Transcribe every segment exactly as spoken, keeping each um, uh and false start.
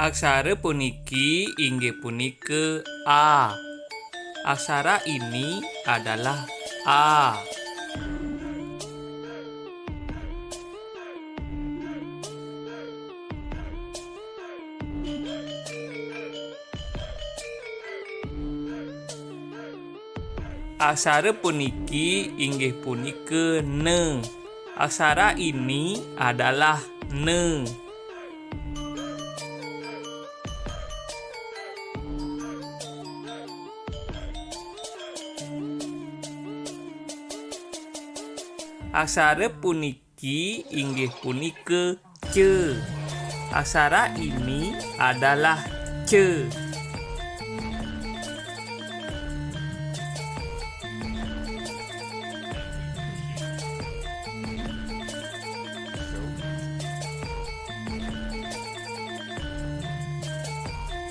Aksara puniki inggih punika A. Aksara ini adalah A. Aksara puniki inggih punika ne. Aksara ini adalah ne. Aksara puniki inggih punika ce. Aksara ini adalah ce.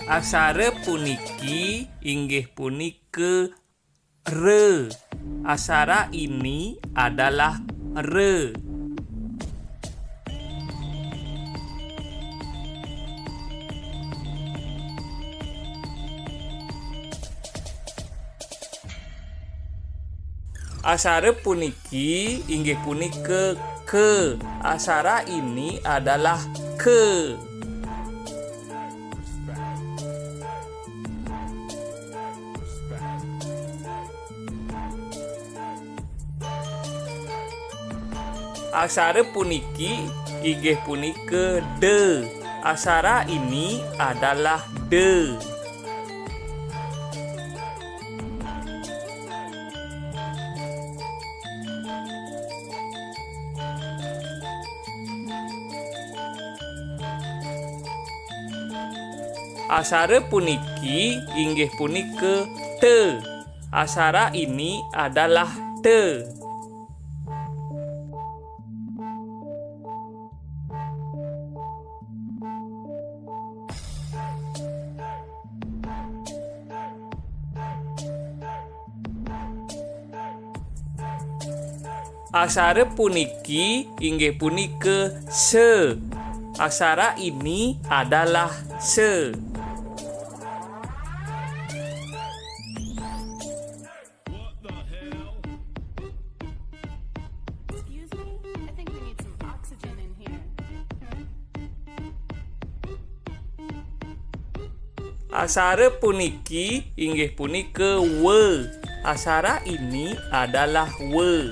Aksara puniki inggih punika re. Aksara ini adalah re. Aksara puniki inggih punika ke. Aksara ini adalah ke. Aksara puniki inggih punika de. Aksara ini adalah de. Aksara puniki inggih punika te. Aksara ini adalah te. Aksara puniki inggih punika se. Aksara ini adalah se. Excuse me? I think we need some oxygen in here. Aksara puniki inggih punika we. Aksara ini adalah we.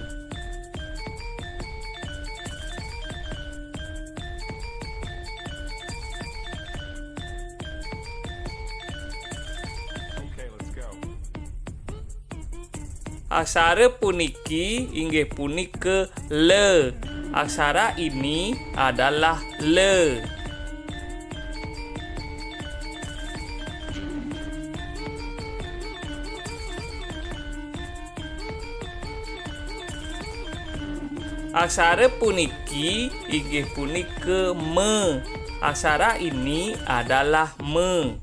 Aksara puniki inggih punika le. Aksara ini adalah le. Aksara puniki inggih punika me. Aksara ini adalah me.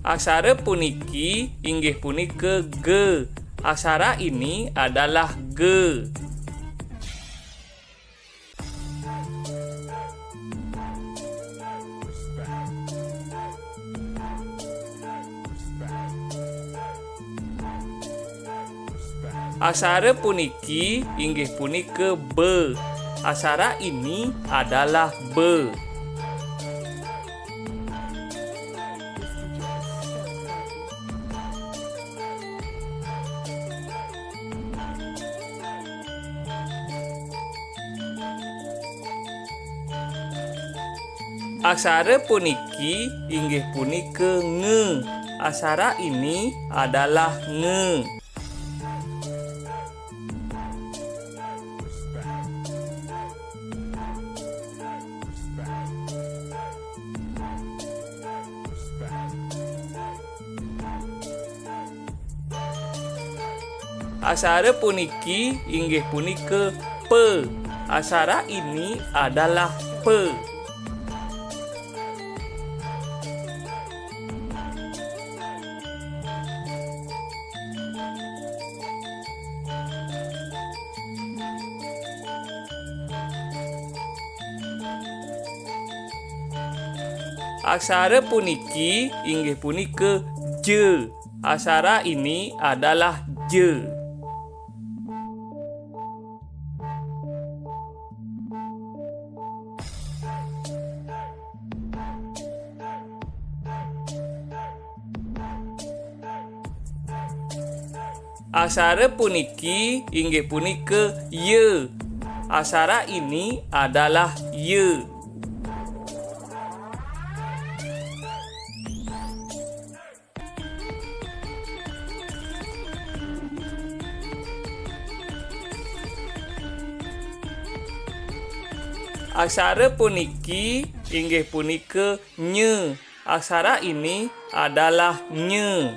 Aksara puniki inggih punika ge. Aksara ini adalah ge. Aksara puniki inggih punika be. Aksara ini adalah be. Aksara puniki inggih punika nge. Aksara ini adalah nge. Aksara puniki inggih punika pe. Aksara ini adalah pe. Aksara puniki inggih punika je. Aksara ini adalah je. Aksara puniki inggih punika ye. Aksara ini adalah ye. Aksara puniki inggih punika nye. Aksara ini adalah nye.